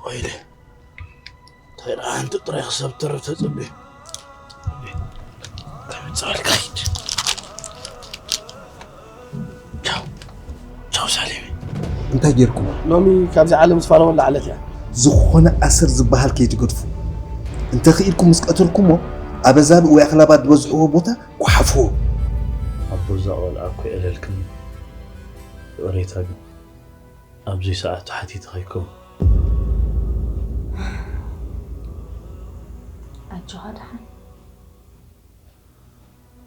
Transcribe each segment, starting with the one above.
ወይለ እንታይ ደኣ ሓንቲ ጥራይ ክሳብ ተረፍ ተጸበየ። ከምጽኣልካ ሂድ። ቻው ቻው ሳሌም። እንታይ ጌርኩም? ሎሚ ካብዚ ዓለም ዝፋነወላ ዕለት እያ። ዝኾነ ኣሰር ዝበሃል ከይትገድፉ። እንተ ክኢልኩም ምስ ቀተልኩሞ ኣበዛብእ ወይ ኣኽላባት ዝበዝሕዎ ቦታ ጓሓፍዎ። ኣቦ እዛ ቆልዓ እኮ የዕለልክኒ። ይቕሬታ ግን ኣብዚ ሰዓት ሓቲትኺ እኮ። ኣጆኻ ደሓን።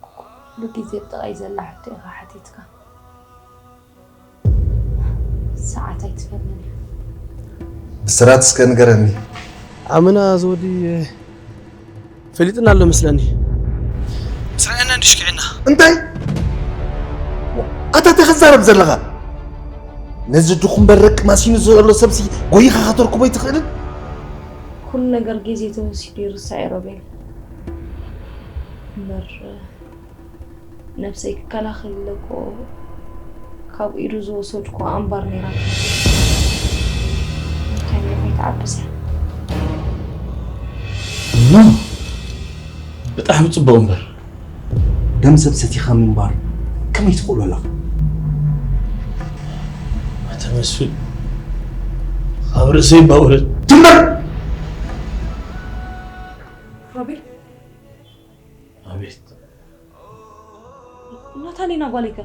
ኩሉ ግዜ ብጥቓይ ዘላ ሕቶ ኢኻ ሓቲትካ። ሰዓት ኣይትፈልጥን እያ። ብስራት እስከ ንገረኒ። ኣመና እዚ ወዲ ፈሊጥና ኣሎ መስለኒ። ስርዐና እንድሽክዕና። እንታይ ኣታ ተኸዛረብ ዘለኻ? ነዚ ድኹም በረቅ ማሲኑ ዘሎ ሰብሲ ጎይኻ ከተርክቦ ኣይትኽእልን? ኩሉ ነገር ግዜ ተወሲዱ ይርሳዕ እዩ ሮቤል። እምበር ነብሰይ ክከላኸል ኢለ እኮ ካብ ኢዱ ዝወሰድኩ ኣምባር ነይራ። እንታይ እሞ ከይትዓብስ እያ። ኖ፣ ብጣዕሚ ጽቡቕ እምበር። ደም ሰብ ሰቲኻ ምንባር ከመይ ትኽእሎ ኣለኻ? ኣታ መስፍን፣ ካብ ርእሰይ እባ ውረድ። ትንበር! ሮቤል። ኣቤት። ናታሊና ጓለይከ?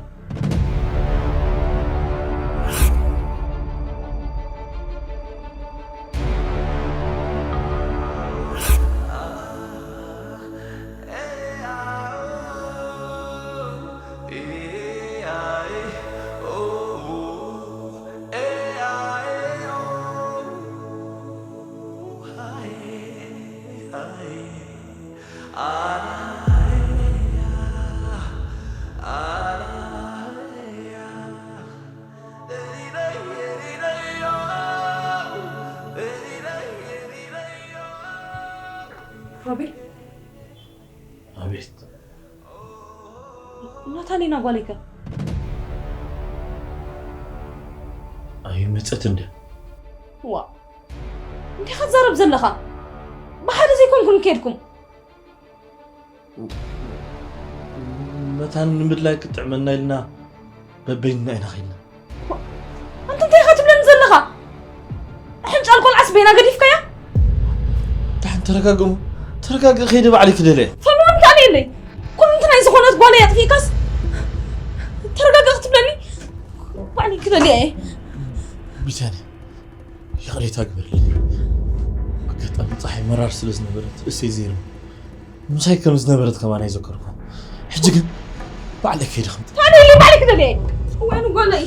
ሮቤል። ኣቤት። ናታሊና ጓለይከ? ኣይመጸትን ድያ? ዋ፣ እንታይ ክትዛረብ ዘለኻ? ብሓደ ዘይኮንኩም ከድኩም። መታን ንምድላይ ክጥዕመና ኢልና በበይንና ኢና ኸይድና። ኣንተ እንታይ ኢኻ ትብለኒ ዘለኻ? ሕንጫል ቆልዓስ በይና ገዲፍካያ? ደሓን ተረጋግኡ። ተረጋግእ፣ ከይደ ባዕለይ ክደልያ። ፈንዋን ካልእ የለይ። ኩሉ እንተ ናይ ዝኾነት ጓለይ ኣጥፊእካስ ተረጋግእ ክትብለኒ ባዕለይ ክደልያ እየ። ቢታንያ፣ ይቕሬታ ግበርልኝ። ኣጋጣሚ ጸሓይ መራር ስለ ዝነበረት እሰይ ዘይሩ ምሳይ ከም ዝነበረት ከማን ኣይዘከርኩ። ሕጂ ግን ባዕለይ ከይደ ክምጣ። ታዲያ ባዕለይ ክደልያ እየ። እዋይ ንጓለይ።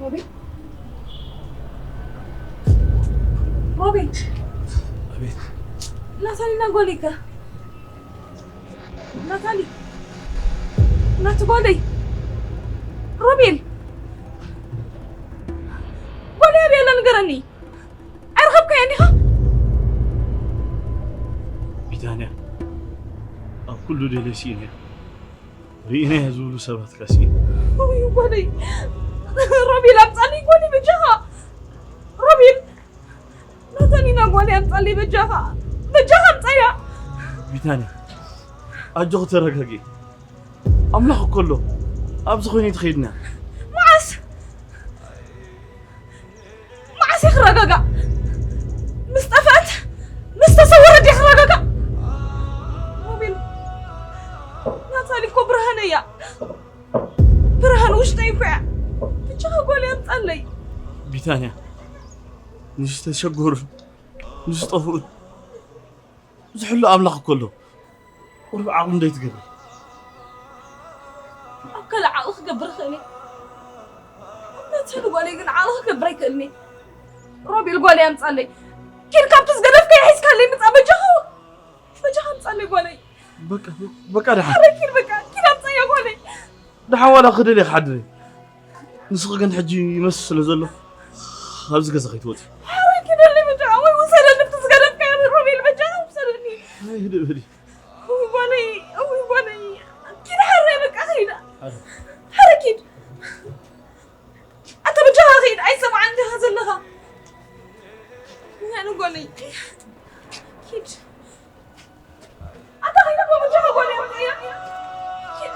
ሮቤል፣ ሮቤል፣ ኣቤት። ናታሊ፣ ናጎሊካ። ናታሊ፣ ናቲ ጓለይ። ሮቤል፣ ጓለይ ኣበይ ኣላ ንገረኒ። ኣይረኸብካያን ዲኻ? ቢታንያ፣ ኣብ ኩሉ ደለይ ስኢነያ። ርኢናያ ዝብሉ ሰባት ከ ስኢነ። ውይ ጓለይ፣ ሮቤል ኣምጻለይ ጓለይ በጃኻ። ሮቤል፣ ናታኒና ጓለይ ኣምጻለይ በጃኻ። በጃኻ ኣምጻያ። ቢታንያ፣ ኣጆኺ ተረጋጊ። ኣምላኽ እኮ ኣሎ። ኣብዚ ኮይነ ትኸይድና። መዓስ? መዓስ እየ ክረጋጋእ? ምስ ጠፍአት፣ ምስ ተሰወረት እየ ክረጋጋእ። ሮቤል፣ ናታሊ እኮ ብርሃነይ እያ። ብርሃን ውሽጠይ እኮ እያ። ብቻ ጓል ያምጣለይ። ቢታንያ፣ ንዝተሸገሩን ንዝጠፍኡን ዝሕሉ ኣምላኽ እኮ ኣሎ። ቁሩብ ዓቕሚ ደይትገብሪ? ኣብ ካልእ ዓቕሊ ክገብር እኽእል እየ። እምነት ስሉ ጓለይ ግን ዓቕሊ ክገብር ኣይክእልን እየ። ሮቤል ጓለይ ኣምጻለይ። ኪድ ካብቲ ዝገደፍካዮ ሒዝካለይ ምጻእ በጃኻ። በጃኻ ኣምጻለይ ጓለይ። በቃ፣ በቃ ደሓን። ኣረ ኪድ በቃ፣ ኪድ ኣምጻያ ጓለይ። ደሓን ዋላ ክደልየ ክሓድር እየ። ንስኺ ግን ሕጂ ይመስል ስለ ዘሎ ካብዚ ገዛ ከይትወጺ። ኣረ ኪደለይ በጃኻ ወይ ውሰደኒ፣ ብቲ ዝገደፍካዮ ሮቤል በጃኻ ውሰደኒ። ኣይ ህድእ በሊ። እውይ ጓለይ፣ እውይ ጓለይ። ኪድ ሓራይ በቃ ኸይዳ። ኣረ። ሓረ ኪድ። ኣታ በጃኻ ኸይድ፣ ኣይሰማዕን ዲኻ ዘለኻ? ወይኒ ጓለይ። ኪድ። ኣታ ኸይዳ እኮ በጃኻ ጓለይ ኣምጣያ። ኪድ።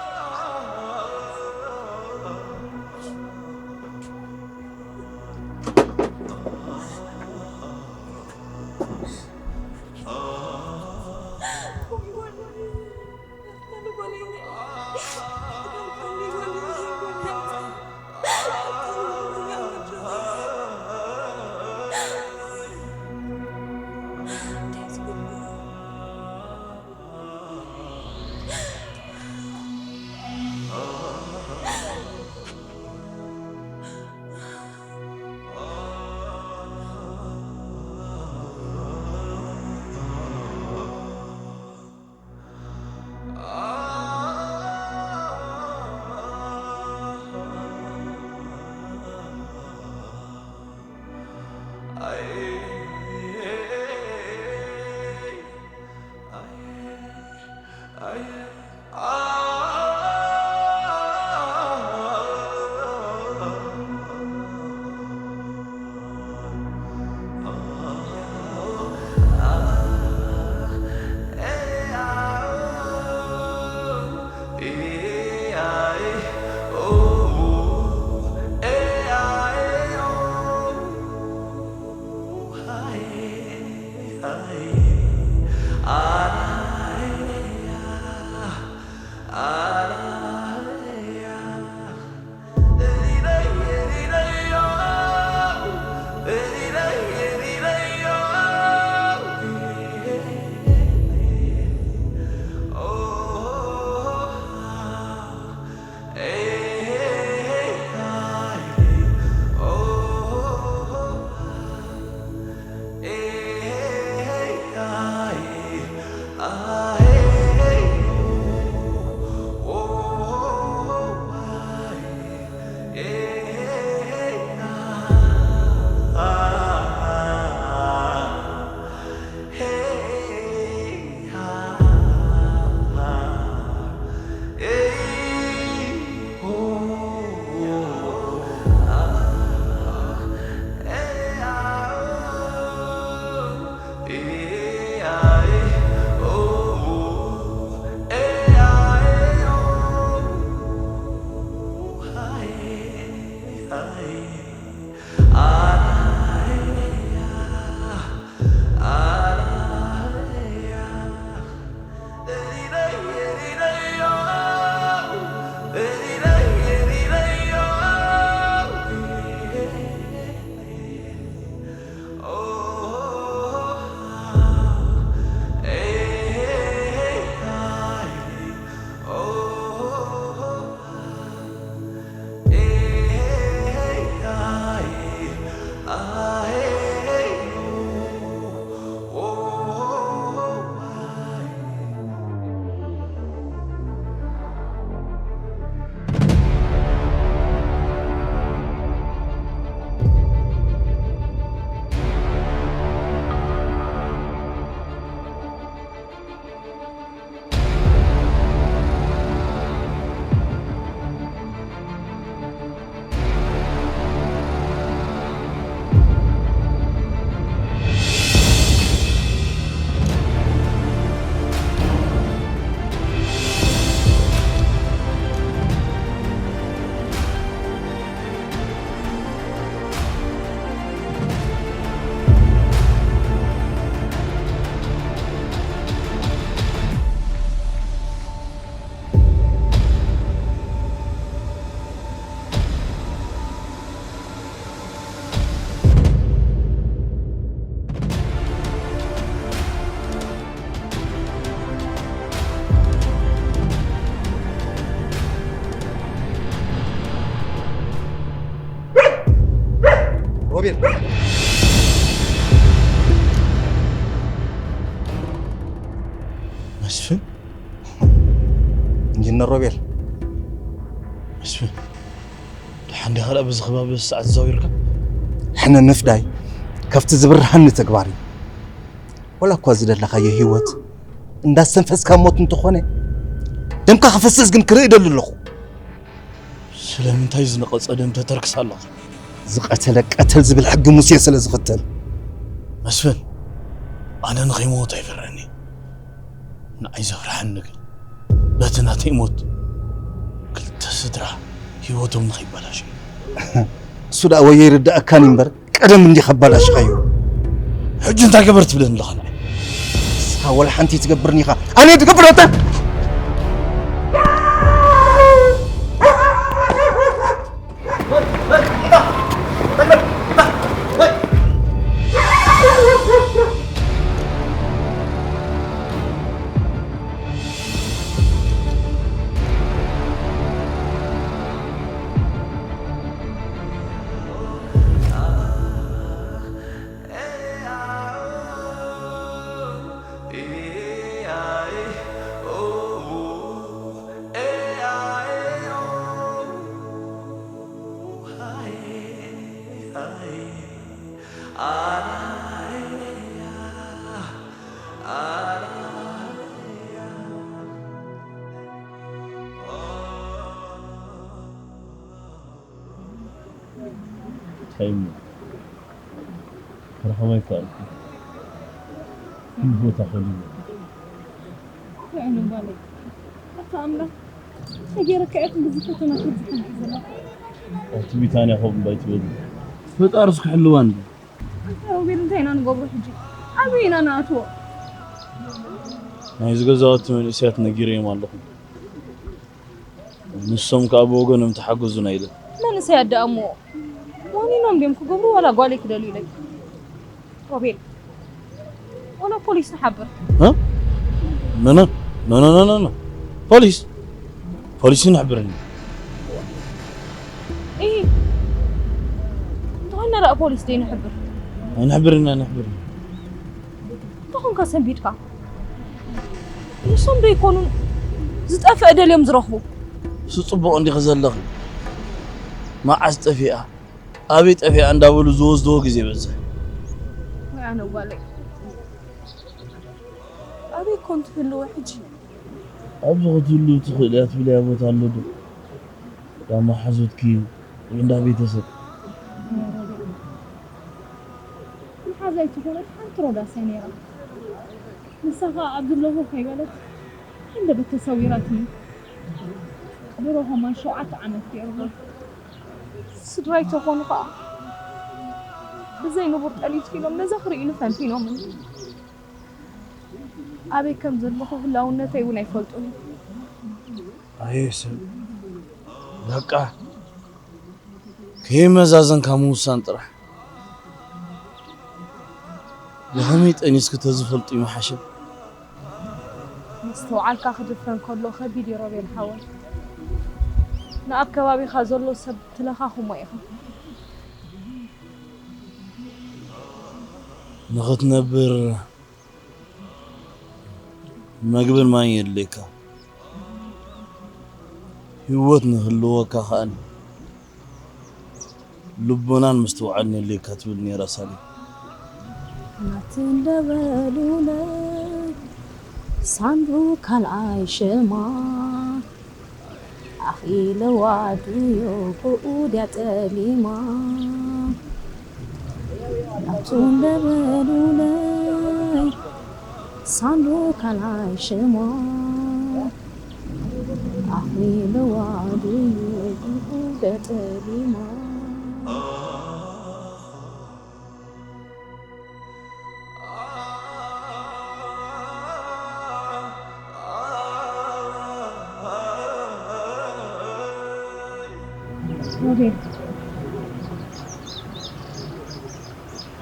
ሮቤል። መስፍን? ኢንጂነር ሮቤል። መስፍን፣ ደሓን ዲኻ? ደኣ በዚ ከባቢ በዚ ሰዓት ተዛዊርካ? ሕነ ምፍዳይ ካብቲ ዝብርሃኒ ተግባር እዩ። ወላ እኳ ዝደለኻዮ ህይወት እንዳስተንፈስካ ሞት እንተኾነ፣ ደምካ ክፈስስ ግን ክርኢ ደሊ ኣለኹ። ስለምንታይ ዝነቐጸ ደም ተተርክስ ኣለኻ? ዝቐተለ ቀተል ዝብል ሕጊ ሙሴ ስለ ዝኽተል። መስፍን፣ ኣነ ንኸይመውት ኣይፈርሕን እየ። ንዓይ ዘፍርሓኒ ግን በቲ ናተይ ሞት ክልተ ስድራ ህይወቶም ንኸይበላሽ እዩ። እሱ ደኣ ወይ ይርድኣካን እምበር ቀደም እንዲኻ ኣባላሽኻዮ። ሕጂ እንታይ ገበር ትብለኒ ኣለኻ ንዓይ? ንስኻ ወላ ሓንቲ ትገብርን ኢኻ። ኣነ ትገብር ኣታ? እንታይ እሞ? ክረኽቦ ኣይከኣልኩን። ኩሉ ቦታ ከሊሉ። እንታይ ኣይነ ጓለይ? ኣታ ኣምላኽ፣ እንታይ ገይረካ ኢኹም ብዚ ፈተና ክትዝሕል ዘለኹም? ኣብቲ ቢታንያ ከምኡ እምባ ኣይትበሉ። ፈጣሪስ ክሕልዋ እንድዩ። ኣታ ሮቤል፣ እንታይ ኢና ንገብሮ ሕጂ? ኣበይ ኢና ንኣትዎ? ናይዚ ገዛውቲ መንእሰያት ነጊረዮም ኣለኹ። ንሶም ከኣ ብወገኖም ተሓገዙና ኢለ። መንእሰያት ደኣ እሞ ዋኒኖም ድዮም ክገብሩ ዋላ ጓለይ ክደልዩ ኢለይ? ሮቤል፣ ዋላ ፖሊስ ንሓብር። እ? ኖ፣ ኖ፣ ኖ፣ ኖ፣ ኖ፣ ኖ። ፖሊስ? ፖሊስ ይንሕብረኒ። እይ፣ እንተኾይና ደኣ ፖሊስ ደይ ንሕብር? ኣይንሕብርን፣ ኣይንሕብርን። እንተኾንካ ሰንቢድካ። ንሶም ዶ ይኮኑን ዝጠፍአ ደልዮም ዝረኽቡ? እሱ ጽቡቕ እንዲኺ ዘለኺ። መዓስ ጠፊኣ? ኣበይ ጠፊኣ እንዳበሉ ዝወስድዎ ግዜ በዝሕ። ወይ ኣነ ጓለይ። ኣበይ ኮን ትህልዎ ሕጂ? ኣብዚ ክትህሉ ትኽእል እያ ትብልያ ቦታ ኣሎ ዶ? እንዳ መሓዙትኪ ወይ እንዳ ቤተሰብ? መሓዛይ ዝኾነት ሓንቲ ሮዳስ እያ ነይራ። ንሳ ኸኣ ኣብ ዘለኹ ከይበለት ሃንደበት ተሰዊራትኒ። ድሮ ከማን ሸውዓተ ዓመት ገይሩ። ስድራይ ተኾኑ ኸኣ ብዘይ ንቡር ጠሊት ኢሎም ነዛ ክርእዩኒ ፈንፊኖምኒ። ኣበይ ከም ዘለኹ ህላውነተይ እውን ኣይፈልጡን። ኣየ ሰብ፣ በቃ ከይመዛዘንካ ምውሳን ጥራሕ። ብኸመይ ጠኒስኪ ተዝፈልጡ ይመሓሸ። ምስትውዓልካ ክድፈን ከሎ ከቢድ እዩ ሮቤል ሓወይ። ንኣብ ከባቢኻ ዘሎ ሰብ ትለኻኽሞ ኢኻ። ንኽትነብር መግብን ማይን የድልየካ። ህይወት ንህልወካ ከኣኒ ልቦናን ምስትውዓልን የድልየካ ትብል ነይራ ሳሌም። ናቲ እንደበሉለይ ሳንዱቕ ካልኣይ ሽማ ኣኺለዋ ድዮ ብኡ ድያ ጠሊማ? ናቱ እንደበሉለይ ሳንዱቕ ካልኣይ ሽማ ኣኺለዋ ድዩ ብኡ ድያ ጠሊማ? ሮቤል፣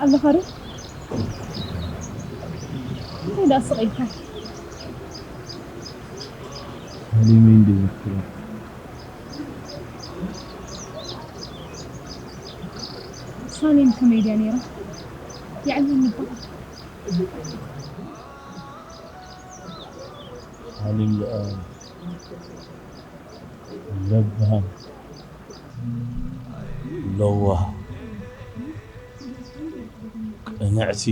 ኣለኻ ዶ? እንታይ ደኣ ስቕ ኢልካ? ሳሌመይ እንድየ ዘፍቅራ። ሳሌም ከመይ ድያ ነይራ? የዕልለኒ እባ። ሳሌም ደኣ ለባም፣ ለዋህ፣ ቅንዕቲ።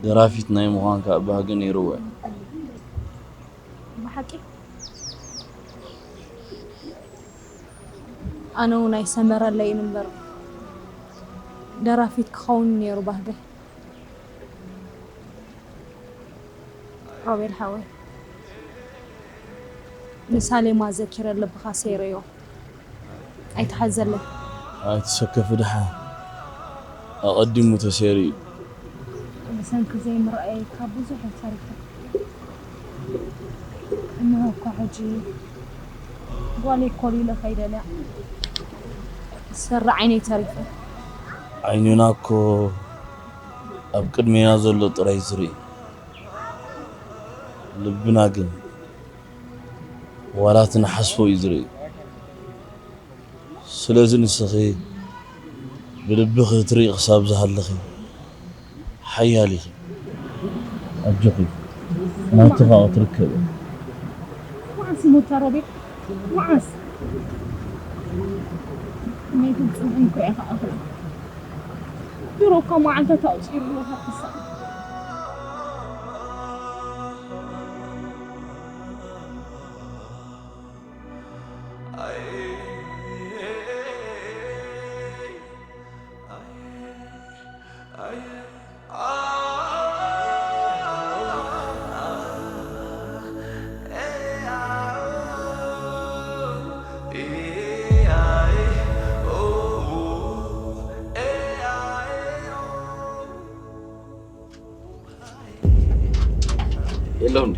ደራፊት ናይ ምዃንካ ባህጊ ነይርዎ እዩ። ብሓቂ ኣነ እውን ኣይሰመረለይን እምበር ደራፊት ክኸውን ነይሩ ባህገይ። ሮቤል ሓወይ፣ ንሳሌማ ዘኪረ ልብኻ ሰይረዮ። ኣይትሓዘለይ። ኣይትሰከፊ ድሓን። ኣቐዲሙ ተሰይሩ እዩ። ብሰንኪ ዘይምርኣየይ ካብ ብዙሕ ተሪፈ። እንሆ እኳ ሕጂ ጓለይ ኮሊለ ከይደልያ ዝሰሪ ዓይነይ ተሪፈ። ዓይንና እኮ ኣብ ቅድሜና ዘሎ ጥራይ ዝርኢ። ልብና ግን ዋላ እቲ ንሓስቦ እዩ ዝርኢ። ስለዚ ንስኺ ብልብኺ ትርኢ ክሳብ ዝሃለኺ ሓያል ኢኺ። ኣጆኺ፣ ናትኻ ክትርከብ እያ። መዓስ ይሞታ ሮቤል? መዓስ? ከመይ ትጽንዕን እኮ ኢኻ ኣኽላ። ድሮ እኳ መዓልታት ኣቑጺሩ ኣለዎ ካብ ክሳብ። የለውን።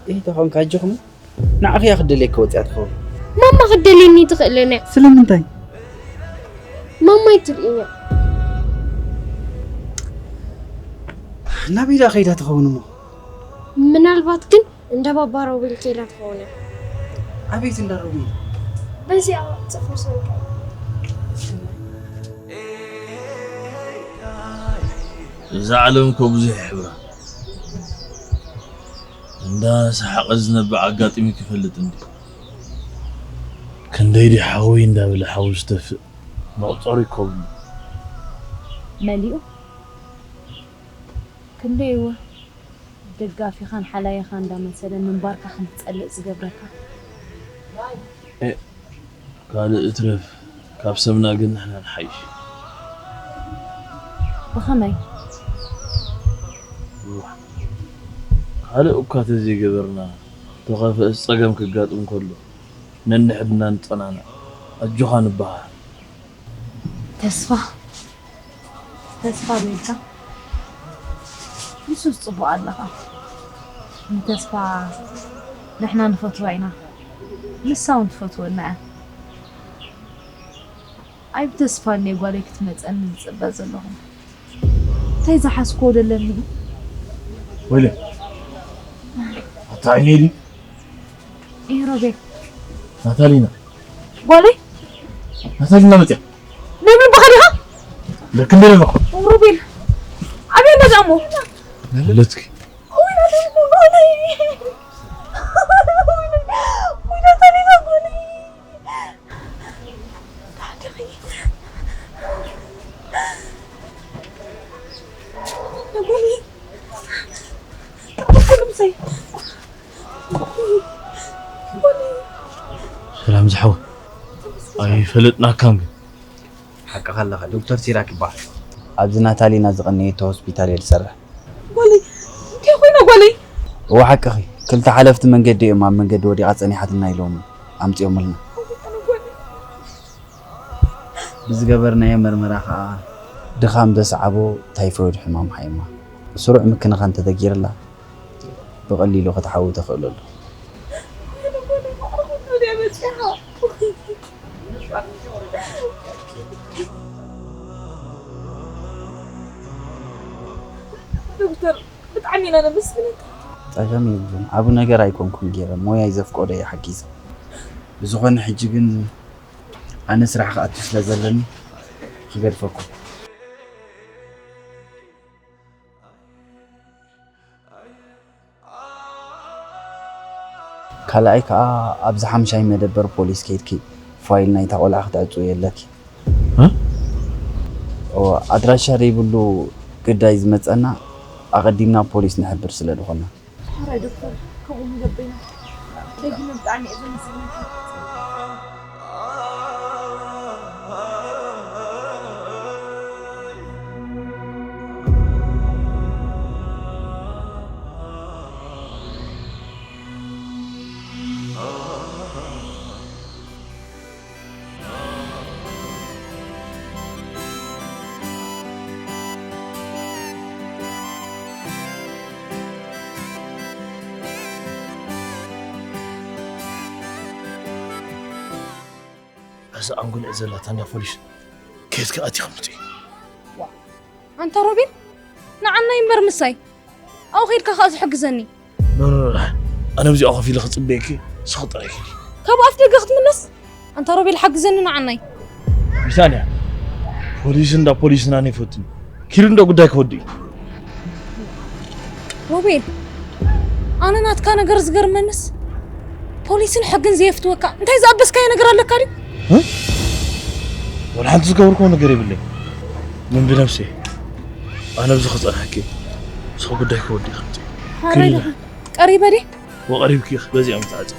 ይህ ተኾንካ ኣጆኹም ንዓኺ እያ ክደልየኪ ወፂኣ ትኸውን። ማማ ክትደልየኒ ትኽእልን እያ። ስለምንታይ? ማማ ኣይትርእይን እያ። ናበይ ደኣ ከይዳ ትኸውን እሞ? ምናልባት ግን እንዳ ባባ ሮቤል ከይዳ ትኸውን እያ። ኣቤት እንዳ ሮቤል? በዚኣ ጽፍሪ ሰንቀ። እዛ ዓለም እኮ ብዙሕ ይሕብራ። እንዳ ሰሓቐ ዝነብዕ ኣጋጢሙ ክፈልጥ እንዲ። ክንደይ ድዩ ሓወይ እንዳበለ ሓዊ ዝተፍእ መቑጸሪ ይከብሉ። መሊኡ ክንደይ እወ ደጋፊኻን ሓላይኻ እንዳመሰለ ምንባርካ ከም ትጸልእ ዝገብረካ። ኤእ፣ ካልእ እትረፍ፣ ካብ ሰብና ግን ንሕና ንሓይሽ። ብኸመይ? እዋ፣ ካልእ እኳ ተዘይገበርና፣ ተኸፍአስ ጸገም ክጋጥም ከሎ፣ ነንሕድና ንጸናናዕ፣ ኣጆኻ ንበሃሃል። ተስፋ፣ ተስፋ በልካ። ንሱስ ጽቡቕ ኣለኻ። ንተስፋ ንሕና ንፈትዋ ኢና። ንሳ እውን ትፈትወና እያ። ኣይ ብተስፋ እኔ ጓለይ ክትመፀኒ ዝፅበ ዘለኹ። እንታይ ዝሓዝክዎ ደለኒ እዩ? ወይለ ኣታ ዓይነይ ድዩ? እይ ሮቤል። ናታሊና ጓለይ ናታሊና መፅያ ለምን በኸዲኻ? ልክ እንደ ለመ ሮቤል ኣበይ ኣለዛ እሞ? ለትኪ ሰላም ዝሓወ ኣይፈለጥናካን ግን ሓቅኻ ኣለኻ ዶክተር ሲራክ ይበሃል። ኣብዚ ናታሊና ዝቐነየቶ ሆስፒታል እየ ዝሰርሕ። ጓለይ እንታይ ኮይና ጓለይ? እወ ሓቅኺ፣ ክልተ ሓለፍቲ መንገዲ እዮም ኣብ መንገዲ ወዲቓ ጸኒሓትና ኢሎም ኣምጺኦምልና። ብዝገበርናዮ መርመራ ከኣ ድኻም ዘስዓቦ ታይፎይድ ሕማም ሓይማ ስሩዕ ምክንኻን እንተተገይርላ ብቐሊሉ ክትሓዊ ተኽእሎ ኣሎ። ዶክተር ብጣዕሚ ኢና ነመስግነካ። ጸገም የብሉን። ዓቢ ነገር ኣይኮንኩን ገይረ፣ ሞያይ ዘፍቀዶ እየ ሓጊዘ። ብዝኾነ ሕጂ ግን ኣነ ስራሕ ክኣቱ ስለ ዘለኒ ክገድፈኩም። ካልኣይ ከዓ ኣብዚ ሓምሻይ መደበር ፖሊስ ከይድኪ ፋይል ናይታ ቆልዓ ክትዕፅው የለኪ። እ? እወ፣ ኣድራሻ ዘይብሉ ግዳይ ዝመፀና ኣቐዲምና ፖሊስ ንሕብር ስለ ዝኾና። ሓራይ ዶክተር ከምኡ ንገብር ኢና። ደጊመ ብጣዕሚ እየ ዘመስግነካ። እዛ ኣንጉልዕ ዘላታ እንዳ ፖሊስ ከየት ከኣቲ ከምቲ ኣንታ ሮቤል ንዓናይ እምበር ምሳይ ኣብኡ ከይድካ ከዓ ዝሕግዘኒ። ኖ ኖ ኖ ኣነ ኣብዚኣ ኮፍ ኢለ ክፅበየኪ ስኽጥረኪ ካብ ኣፍ ደገ ክትምለስ ኣንታ ሮቤል ሓግዘኒ ንዓናይ። ቢታንያ ፖሊስ እንዳ ፖሊስና ነይፈትን ኪዱ እንዳ ጉዳይ ክወዲ እዩ። ሮቤል ኣነ ናትካ ነገር ዝገርመንስ ፖሊስን ሕግን ዘየፍትወካ እንታይ ዝኣበስካዮ ነገር ኣለካ ድዩ? ወላ ሓንቲ ዝገበርክዎ ነገር የብለይ። ምን ብነብሰይ ኣነ ኣብዚ ክፀንሐኪ ስኽ ጉዳይ ክወዲ ከምፂ ሓራይ ደኻ ቀሪበ ድየ? ወቐሪብኪ በዚኣ ምትዓፀ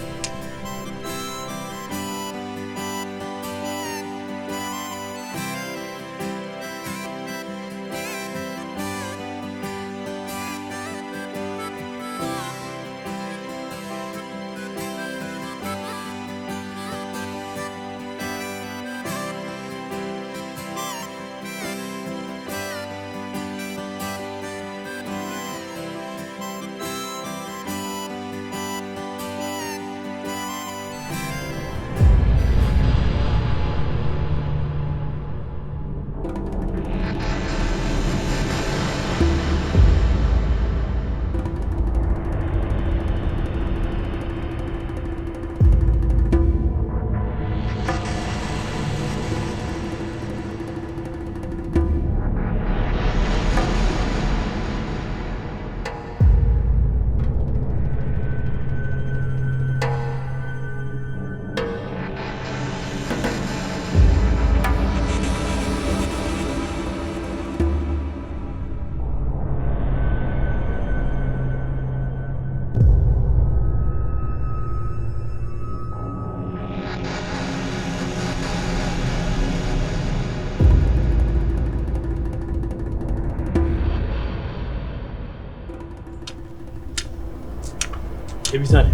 ቢታንያ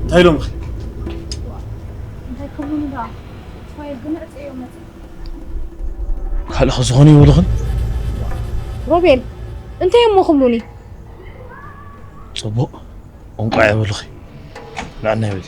እንታይ ኢሎምኺ? እንታይ ክብሉኒ ደኣ ፋይል ግን ዕፀዮ መፅእ ካልእ ዝኾነ ይብሉኽን? ሮቤል እንታይ እሞ ክብሉኒ? ፅቡቕ እንቋዕ ይበሉኺ። ንዓና ይበል።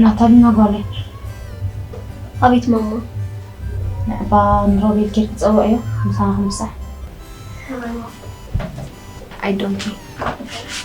ናታልና ጓለይ። ኣቤት ማማ። ንዕባ ንሮቤል ኬር ክጸውዕዮ ምሳና ክምሳሕ። I don't care.